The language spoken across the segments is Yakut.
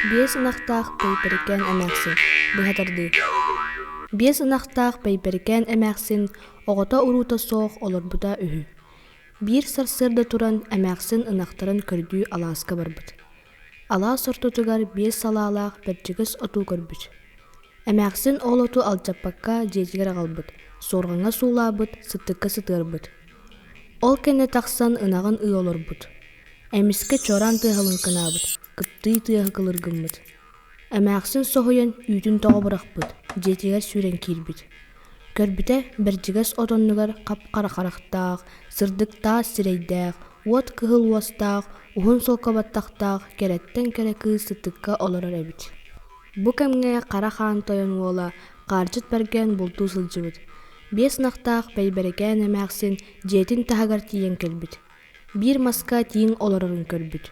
Биэс ынахтаах Бэйбэрикээн эмээхсин быһа тардыы. Биэс ынахтаах Бэйбэрикээн эмээхсин оҕото-уруута суох олорбута үһү. Биир сарсыарда туран эмээхсин ынахтарын көрдүү алааска барбыт. Алаас ортотугар биэс салаалаах бэрдьигэс оту көрбүт. Эмээхсин ол оту алдьаппакка дьиэтигэр аҕалбыт, суорҕаҥҥа суулаабыт, сыттыкка сытыарбыт. Ол кэннэ тахсан ынаҕын ыы олорбут. Эмискэ чуораан тыаһа лыҥкынаабыт, кыптыый тыаһа кылыргыммыт. Эмээхсин соһуйан үүтүн тоҕо бырахпыт, дьиэтигэр сүүрэн киирбит. Көрбүтэ, бэрдьигэс от оннугар хап-хара харахтаах, сырдык таас сирэйдээх, уот кыһыл уостаах, уһун солко баттахтаах кэрэттэн кэрэ кыыс сыттыкка олорор эбит. Бу кэмҥэ Хара Хаан тойон уола Хаардьыт Бэргэн бултуу сылдьыбыт. Биэс ынахтаах Бэйбэрикээн эмээхсин дьиэтин таһыгар тиийэн кэлбит. Биир маска тииҥ олорорун көрбүт.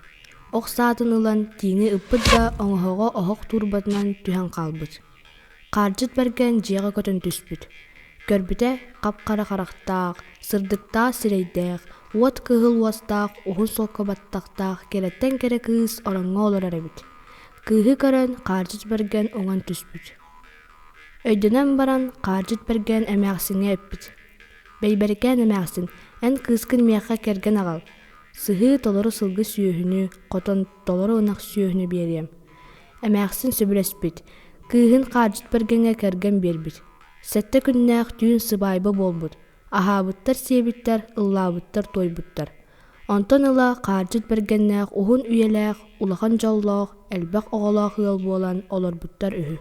Ох саатын ылан тииҥи ыппыт да оҥоһоҕо оһох туурбатынан түһэн хаалбыт. Хаардьыт Бэргэн дьиэҕэ көтөн түспүт. Көрбүтэ хап-хара харахтаах, сырдыктаах сирэйдээх, уот кыһыл уостаах, уһун солко баттахтаах кэрэттэн кэрэ кыыс ороҥҥо олорор эбит. Кыыһы көрөн Хаардьыт Бэргэн уҥан түспүт. Өйдөнөн баран Хаардьыт Бэргэн эмээхсиҥҥэ эппит: «Бэйбэрикээн эмээхсин, эн кыыскын миэхэ кэргэн аҕал, сыһыы толору сылгы сүөһүнү, хотон толору ынах сүөһүнү биэриэм». Эмээхсин сөбүлэспит, кыыһын Хаардьыт Бэргэҥҥэ кэргэн биэрбит. Сэттэ күннээх түүн сыбаайба буолбут, аһаабыттар-сиэбиттэр, ыллаабыттар-туойбуттар. Онтон ыла Хаардьыт Бэргэннээх уһун үйэлээх, улахан дьоллоох, элбэх оҕолоох ыал буолан олорбуттар үһү.